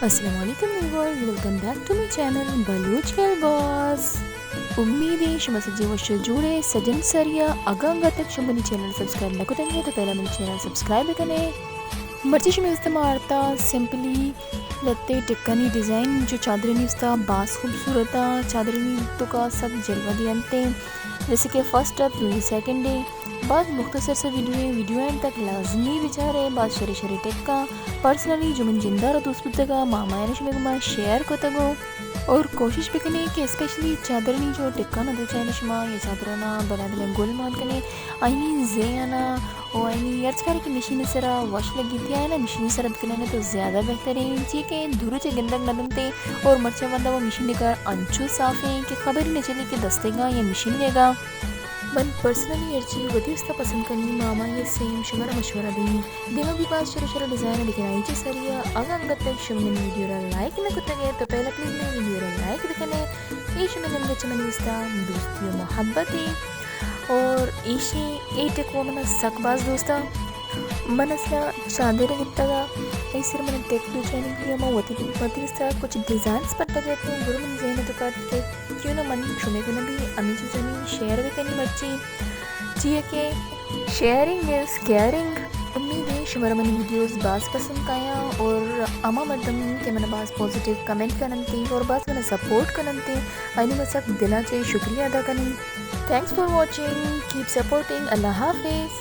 السلام علیکم viewers, welcome back to my channel Baloch girl boss. امید ایں شما سجے وش ءُ جوڑ ئے۔ سجن سریا، اگاں انگت تک شما منی چینل سبسکرائب نہ کتگ ئے تو پہلا منی چینل سبسکرائب بکن ئے۔ مرچی شمے واسطہ ما آرتا سمپلی لتے ٹکانی ڈیزائن جو چادرانی واسطہ باز خوبصورت آں، چادرانی توکا سک جلوہ دینتے۔ جیسے کہ فرسٹ اپ، دوئیں سیکنڈ ایں۔ باز مختصر سے ویڈیو ایں، ویڈیو اینڈ تک لازمی بچارے، باز شرے شرے ٹکاں۔ پرسنلی جو من جندارا دوست بوتگا، ماما نے شمے گما شیئر کتگو۔ اور کوشش بکنے کہ اسپیشلی چادرانی جو ٹکانا دوچائنے شما یا چادرانا بلا بلا گل مان کنے، آئینی زیانا او آئینی ہرچ کارے کہ مشین سرا وش لگیتی آئینا مشین سرا بکننے تو زیادہ بہتر ایں، چی کہ دو روچے گندگ نہ دنتے اور مرچی وندا وہ مشین کار انچو صاف ایں کہ خبر ہی نہ چلی کہ دستے گا یا مشین گا۔ من پرسنلی ہرچی وتی واسطہ پسند کنی، ماما یہ سیم شمارا مشورہ دیں۔ دیما بھی باز شرے شرے ڈیزائن دکھنا ہی چی سریا۔ اگاں انگت تک شما منی ویڈیو را لائک نہ کتگ ئے تو پہلا پلیز منی ویڈیو را لائک بکنے۔ اے شمے نمگے چہ منی واسطہ دوستی و محبت ایں۔ اور ایشی اے ٹک وہ منا سک باز دوست آں۔ من اصلا چادر گپتگا، اے سر من ٹک دوچائینگ بی، ہما وتی وتی واسطہ کچھ ڈیزائنز پٹگ ات، گڑا من ذہن تو کات کہ کیوں نہ من شمے گنا بھی ہمیں چیزانی شیئر بکنی مرچی، چیئے کہ شیئرنگ از کیئرنگ۔ امید ایں شمارا منی ویڈیوز باز پسند کایاں اور ہما مردم کہ منا باز پازیٹیو کمنٹ کننتے اور باز منا سپورٹ کننتے، آئینی من سک دلا چے شکریہ ادا کنی۔ Thanks for watching, keep supporting. اللہ حافظ۔